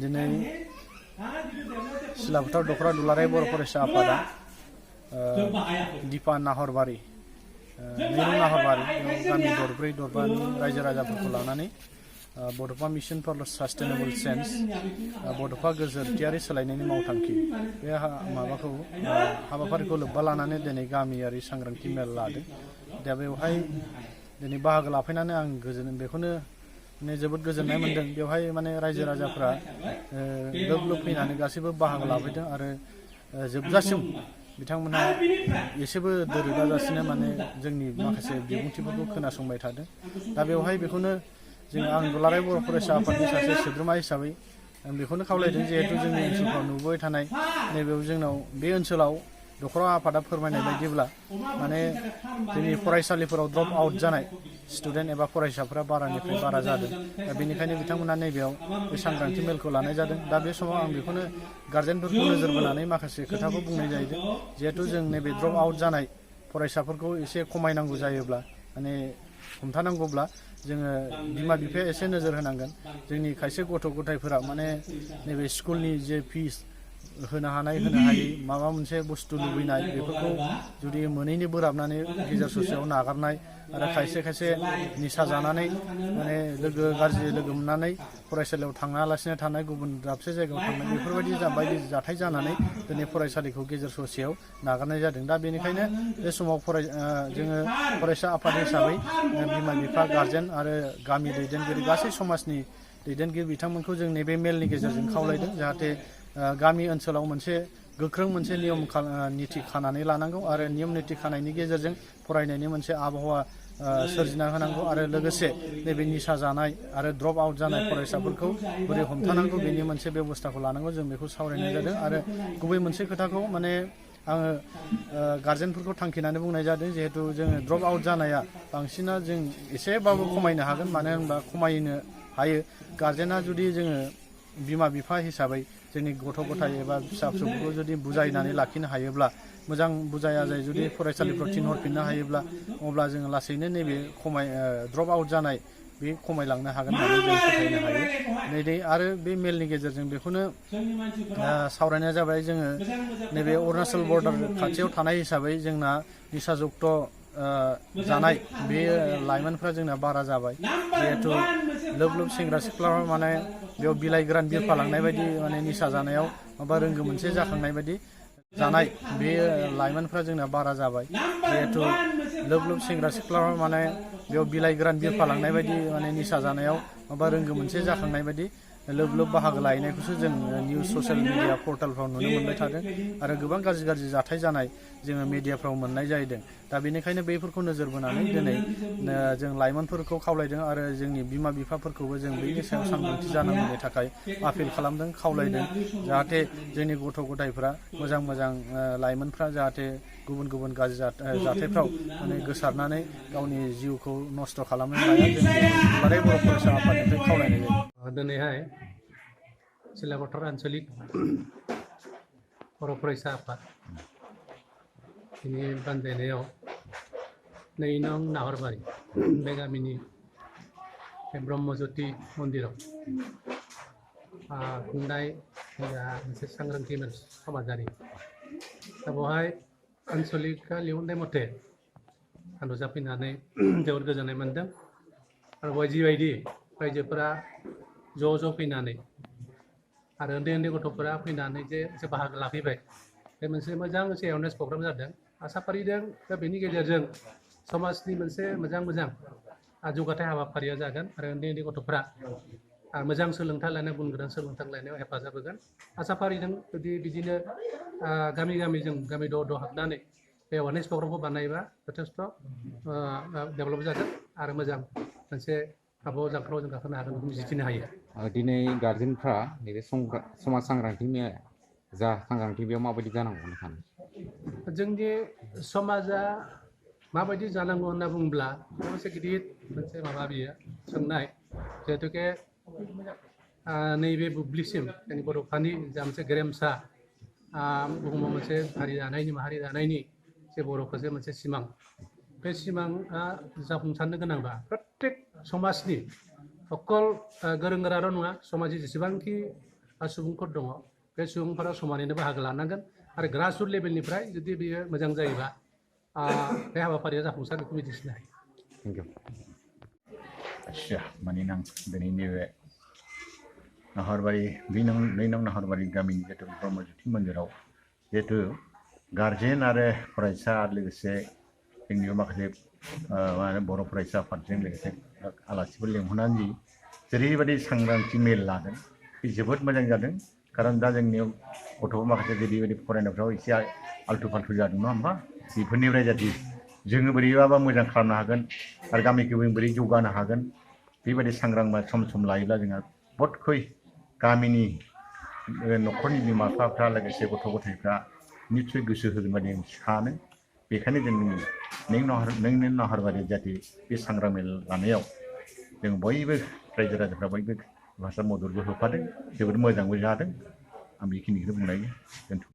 दिनै सिलाफोथार दखरा दुलाराय बर' फरायसा आफादा दिपा नाहरबारि नीरु नाहरबारि गामि दरब्रै दरबानि रायजो राजाफोरखौ लानानै बड'फा मिशन फर सास्टेनेबल चेन्ज बड'फा गोजोरथियारि सोलायनायनि मावथांखि बे माबाखौ हाबाफारिखौ लोब्बा लानानै दिनै गामियारि सांग्रांथि मेल लादों। दा बेवहाय दिनै बाहागो लाफैनानै आं बेखौनो जोबोद गोजोननाय मोन्दों। बेवहाय माने रायजो राजाफ्रा लोब लोब फैनानै गासैबो बाहागो लाफैदों आरो जोबजासिम बिथांमोनहा एसेबो दोरोदाजासिनो माने जोंनि माखासे बिबुंथिफोरखौ खोनासंबाय थादों। दा बेवहाय बेखौनो आं दुलाराय बर' फरायसा आफादनि सासे सोद्रोमा हिसाबै आं बेखौनो खावलायदों, जिहेतु जोंनि ओनसोलफ्राव नुबोबाय थानाय नैबेयाव जोंनाव बे ओनसोलाव दखरा आफादा फोरमायनाय बायदिब्ला माने जोंनि फरायसालिफोराव ड्रप आउट जानाय स्टुडेन्ट एबा फरायसाफोरा बारानिफ्राय बारा जादों। दा बेनिखायनो बिथांमोना नैबेयाव बे सांग्रांथि मेलखौ लानाय जादों। दा बे समाव आं बेखौनो गार्जेनफोरखौ नोजोर बोनानै माखासे खोथाखौ बुंनाय जाहैदों, जिहेतु जों नैबे ड्रप आउट जानाय फरायसाफोरखौ एसे खमायनांगौ जायोब्ला माने हमथानांगौब्ला जोङो बिमा बिफाया एसे नोजोर होनांगोन। जोंनि खायसे गथ' गथायफोरा माने नैबे स्कुलनि जे फिस होनो हानाय होनो हायै माबा मोनसे बुस्थु लुबैनाय बेफोरखौ जुदि मोनैनि बोराबनानै गेजेर ससेयाव नागारनाय आरो खायसे खायसे निसा जानानै माने गाज्रि लोगो मोननानै फरायसालियाव थाङालासिनो थानाय, गुबुन दाबसे जायगायाव थांनाय, बेफोरबायदि बायदि जाथाय जानानै दिनै फरायसालिखौ गेजेर ससेयाव नागारनाय जादों। दा बेनिखायनो बे समाव जोङो फरायसा आफाद हिसाबै बिमा बिफा, गार्जेन आरो गामि दैदेनगिरि गासै समाजनि दैदेनगिरि बिथांमोनखौ जों नैबे मेलनि गेजेरजों खावलायदों, जाहाथे गामि ओनसोलाव मोनसे गोख्रों मोनसे नियम निथि खानानै लानांगौ आरो नियम निथि खानायनि गेजेरजों फरायनायनि मोनसे आबहावा सोरजिना होनांगौ आरो लोगोसे नैबे निसा जानाय आरो ड्रप आउट जानाय फरायसाफोरखौ बोरै हमथानांगौ बेनि मोनसे बेब'स्थाखौ लानांगौ। जों बेखौ सावरायनाय जादों आरो गुबै मोनसे खोथाखौ माने आङो गार्जेनफोरखौ थांखिनानै बुंनाय जादों, जिहेतु जोङो ड्रप आउट जानाया बांसिना जों एसेबाबो खमायनो हागोन। मानो होनबा खमायनो हायो गार्जेना जुदि जोङो बिमा बिफा हिसाबै जोंनि गथ' गथाय एबा फिसा फिसौफोरखौ जुदि बुजायनानै लाखिनो हायोब्ला, मोजां बुजाया जाय जुदि फरायसालिफ्राव थिनहरफिननो हायोब्ला, अब्ला जोङो लासैनो नैबे ड्रप आउट जानाय बे खमायलांनो हागोन होननानै जों फोथायनो हायो। नै आरो बे मेलनि गेजेरजों बेखौनो सावरायनाया जाबाय, जोङो नैबे अरुणाचल बर्डार खाथियाव थानाय हिसाबै जोंना निसा जुक्त जानाय बे लाइमोनफ्रा जोंना बारा जाबाय। जिहेथु लोब लोब सेंग्रा सिख्लाफ्रा माने बेयाव बिलाइ गोरान बिरफालांनाय बायदि माने निसा जानायाव माबा रोंगो मोनसे जाखांनाय बायदि जानाय बे लाइमोनफ्रा जोंना बारा जाबाय। जिहेथु लोब लोब सेंग्रा सिख्लाफ्रा माने बेयाव बिलाइ गोरान बिरफालांनाय बायदि माने निसा जानायाव माबा रोंगो मोनसे जाखांनाय बायदि लोब लोब बाहागो लाहैनायखौसो जों निउस ससियेल मिडिया पर्टेलफ्राव नुनो मोनबाय थादों आरो गोबां गाज्रि गाज्रि जाथाय जानाय जोङो मिडियाफ्राव मोननाय जाहैदों। दा बेनिखायनो बैफोरखौ नोजोर बोनानै दिनै जों लाइमोनफोरखौ खावलायदों आरो जोंनि बिमा बिफाफोरखौबो जों बेनि सायाव सांग्रांथि जानांगौनि थाखाय आपिल खालामदों, खावलायदों, जाहाथे जोंनि गथ' गथायफ्रा मोजां मोजां लाइमोनफ्रा जाहाथे गुबुन गुबुन गाज्रि जाथायफ्राव माने गोसारनानै गावनि जिउखौ नस्थ' खालामनो हाया। जोंनि दुलाराय बर' फरायसा आफादनिफ्राय खावलायनाय जायो। दिनैहाय सिलापथार आन्सलिक बर' फरायसा आफाद बिनि बानजायनायाव 2 नं नाहरबारि बे गामिनि ब्रह्मज्योति मन्दिराव खुंनाय मोनसे सांग्रांथि मेल समाजारि। दा बेवहाय आन्सलिकआ लिंहरनाय मथे आं नुजाफैनानै जोबोद गोजोननाय मोन्दों आरो बेवहाय जिबायदि रायजोफोरा ज' फैनानै आरो उन्दै उन्दै गथ'फोरा फैनानै जे बाहागो लाफैबाय, बे मोनसे मोजां मोनसे एवारनेस प्रग्राम जादों। आसा फारिदों दा बेनि गेजेरजों समाजनि मोनसे मोजां जौगाथाय हाबाफारिया जागोन आरो उन्दै उन्दै गथ'फ्रा मोजां सोलोंथाइ लानाय, गुन गोनां सोलोंथाइ लानायाव हेफाजाब होगोन। आसा फारिदों जुदि बिदिनो गामि द' हाबनानै बे एवारनेस प्रग्रामखौ बानायोबा जथेस्थ' डेभेलप जागोन आरो मोजां मोनसे आबहावा जांख्रायाव जों गाखोनो हागोन बेखौ मिजिंथिनो हायो। दिनै गार्जेनफ्रा नैबे समाज सांग्रांथि सांग्रांथि बेयाव माबायदि जानांगौ होनना सानो? जोंनि समाजा माबायदि जानांगौ होनना बुङोब्ला मोनसे गिदिर मोनसे माबा बियो सोंनाय, जिहेतुके नैबे बुब्लिसिम जोंनि बर'फोरनि जा मोनसे गेरेमसा बुहुमाव मोनसे माहारि दानायनि जे बर'फोरजों मोनसे सिमां, बे सिमाङा जाफुंसारनो गोनांबा प्रत्येक समाजनि अकल गोरों गोराल' नङा, समाजनि जेसेबांखि सुबुंफोर दङ बे सुबुंफोरा समानैनो बाहागो लानांगोन आरो ग्रासरुट लेभेलनिफ्राय जुदि बेयो मोजां जायोबा बे हाबाफारिया जाफुंसार बेखौ मिथिसिनो हायो। Thank you. Asyik mani nang dari ni we Naharwari binang Naharwari gamin jatuh Brahmajuti Mandirau jatuh guardian आरो फरायसा लोगोसे जोंनि माखासे मा होनो बर' फरायसा आफादजों लोगोसे आलासिफोर लेंहरनानै जेरैबायदि सांग्रांथि मेल लादों बे जोबोद मोजां जादों खारन दा जोंनियाव गथ'फोर माखासे जेरैबायदि फरायनायफ्राव एसे आल्थु फाल्थु जादों नङा होमबा बेफोरनिफ्राय जाहाथे जोङो बोरैबाबा मोजां खालामनो हागोन आरो गामिखौ बोरै जौगानो हागोन बेबायदि सांग्रां सम लायोब्ला जोंहा बदखै गामिनि न'खरनि बिमा बिफाफ्रा लोगोसे गथ' गथायफ्रा निसय गोसो होगोन बायदि आं सानो बेखायनो जोंनि नाहारबारि जाहाथे बे सांग्रां मेल लानायाव जों बयबो रायजो राजाफ्रा बयबो हेफाजाब मददबो होफादों जोबोद मोजांबो जादों आं बेखिनिखौनो बुंनाय दोनथ'